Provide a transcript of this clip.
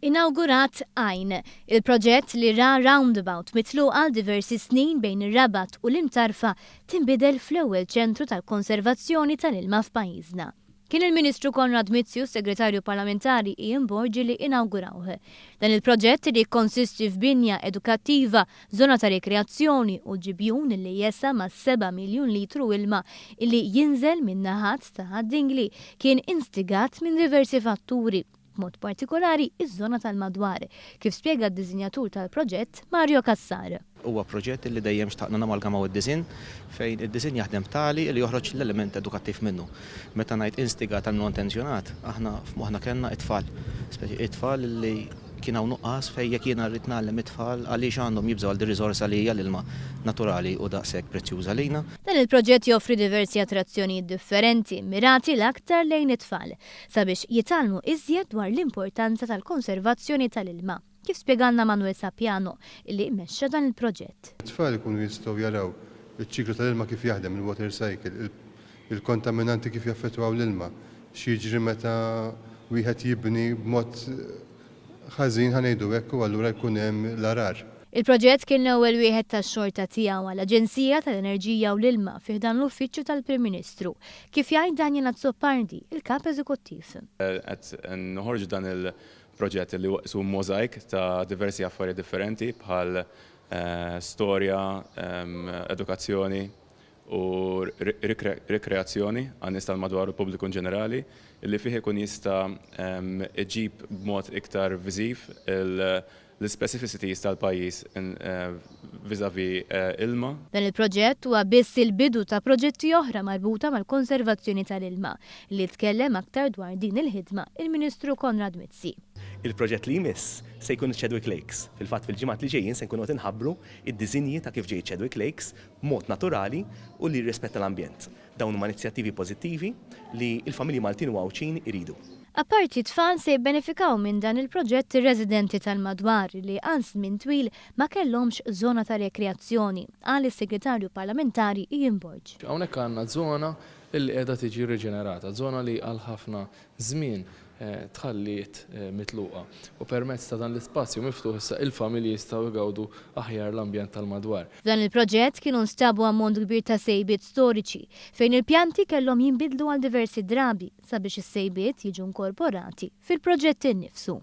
Inawgurat Għajn, il-proġett li ra roundabout mitluq għal diversi snin bejn ir-Rabat u l-Imtarfa tinbidel fl-ewwel ċentru tal-konservazzjoni tal-ilma f'pajjiżna. Kien il-Ministru Konrad Mizzi u s-Segretarju Parlamentari Ian Borg li inawgurawh. Dan il-proġett li jikkonsisti f'binja edukattiva, żona ta' rikreazzjoni u ġibjun li jesa' mas-seba' miljun litru ilma li jinżel min-naħat ta' Ħad-Dingli kien instigat minn diversi fatturi, b'mod partikolari iż-żona tal-madwar, kif spjega d-diżinjatur tal-proġett Mario Cassar. Huwa proġett li dejjem xtaqna namalgamaw id-disinn, fejn id-disinn jaħdem b'tali li joħroġ l-element edukattiv minnu. Meta ngħid instigat għal minnu intenzjonat, aħna f'moħħna kellna t-tfal, speċi it-tfal li kien hawn nuqqas fejn jekk jiena rrid ngħallem it-tfal għaliex għandhom jibżgħu għal dir-riżorsa li hija l-ilma naturali u daqshekk prezzjuża għalina. Dan il-proġett joffri diversi attrazzjonijiet differenti mmirati l-aktar lejn it-tfal. sabiex jitgħallmu iżjed dwar l-importanza tal-konservazzjoni tal-ilma, kif spjegalna Manuel Sapiano, li mexxa dan il-proġett. It-tfal ikunu jistgħu jaraw iċ-ċiklu tal-ilma kif jaħdem, il-water cycle, il-kontaminanti kif jaffettwaw l-ilma, x'jiġri meta wieħed jibni b'mod ħażin ħa ngħidu hekk u allura jkun hemm l-għarar. Il-proġett kien l-ewwel wieħed tax-xorta tiegħu għall-Aġenzija tal-Enerġija u l-Ilma fi ħdan l-Uffiċċju tal-Prim Ministru, kif jgħid Daniel Azzopardi, il-Kap Eżekuttiv. Qed noħorġu dan il-proġett li huwa qisu możajk ta' diversi affarijiet differenti bħal storja, edukazzjoni, u rikreazzjoni għan-nies tal-madwar u l-pubbliku inġenerali, li fih ikun jista' iġib b'mod iktar viżiv l-ispecificities tal-pajjiż vis-à-vis ilma. Dan il-proġett huwa biss il-bidu ta' proġetti oħra marbuta mal-konservazzjoni tal-ilma, li tkellem aktar dwar din il-ħidma il-Ministru Konrad Mizzi. Il-proġett li jmiss se jkun iċ-Chadwick Lakes. Fil-fatt fil-ġimgħat li ġejjin se nkunu qed inħabbru d-disinji ta' kif ġej iċ-Chadwick Lakes b'mod naturali u li jirrispetta l-ambjent. Dawn huma inizjattivi pożittivi li l-familji Maltin u Għawdxin iridu. Apparti t-tfal se jibbenefikaw minn dan il-proġett ir-residenti tal-madwar li għal żmien twil ma kellhomx żona ta' rekreazzjoni, qal is-Segretarju Parlamentari Ian Borg. Hawnhekk għandna żona li qiegħda tiġi riġenerata, żona li għal ħafna żmien tħalliet mitluqa u permezz ta' dan l-ispazju miftuħ issa il-familji jistgħu jgawdu aħjar l-ambjent tal-madwar. F'dan il-proġett kienu nstabu ammont kbir ta' sejbiet storiċi, fejn il-pjanti kellhom jinbidlu għal diversi drabi sabiex is-sejbiet jiġu nkorporati fil-proġett innifsu.